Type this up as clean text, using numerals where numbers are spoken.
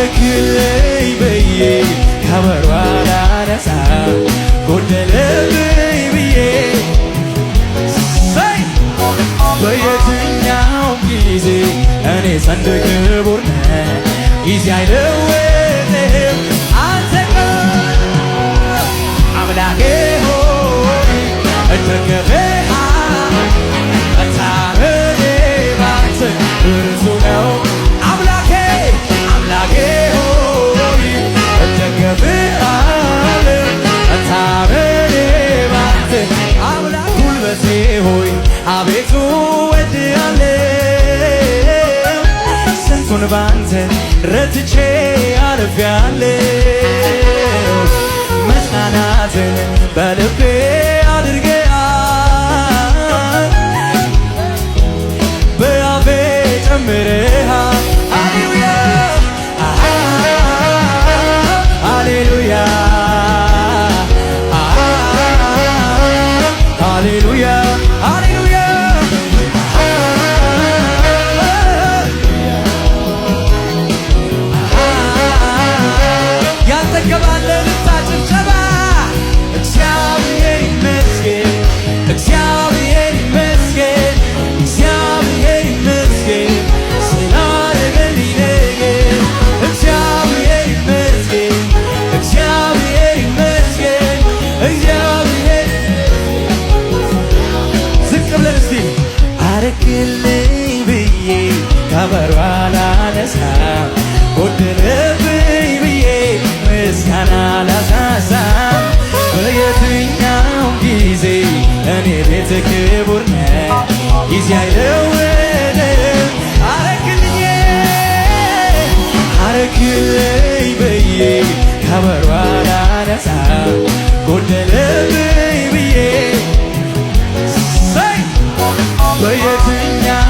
አረክልኝ ብዬ ከበሮ አላነሳ፣ ጎደለብኝ ብዬ። ሰይ፣ በየትኛውም ጊዜ እኔ ዘንድ ክቡር ነህ፣ ጊዜ አይለውጥህም አንተ። አምላኬ ሆይ እደገፍሃለሁ፣ መታመኔ ባንተ ብርቱ ነው። አምላኬ፣ አምላኬ ሆይ እደገፍሃለሁ፣ መታመኔ ባንተ። አምላክ ጉልበቴ ሆይ አቤቱ እወድሃለሁ፣ ስንቱን ባንተ ረትቼ አልፌአለሁ። መጽናናትን በልቤ አድርገሃል፣ በአፌ ጨምረሃል። ሃሌሉያ፣ ሃሌሉያ፣ ሃሌሉያ፣ ሃሌሉያ። ያልጠገባለ ልልታ ጭብጨባ። እግዚአብሔር ይመስገን፣ እግዚአብሔር ይመስገን፣ እግዚአብሔር ይመስገን ስላደረገልኝ ነገር። እግዚአብሔር ይመስገን፣ እግዚአብሔር ይመስገን፣ እግዚአብሔር። ዝቅ ብለን እስቲ አረክልኝ ብዬ ከበሮ አላነሳ፣ ጎደለብኝ ብዬ ምስጋና አላሳሳ። በየትኛውም ጊዜ እኔ ቤት ክቡር ነህ፣ ጊዜ አይለውጥም። አረክልኝ፣ አረክልኝ ብዬ ከበሮ አላነሳ፣ ጎደለብኝ ብዬ። ሰይ፣ በየትኛውም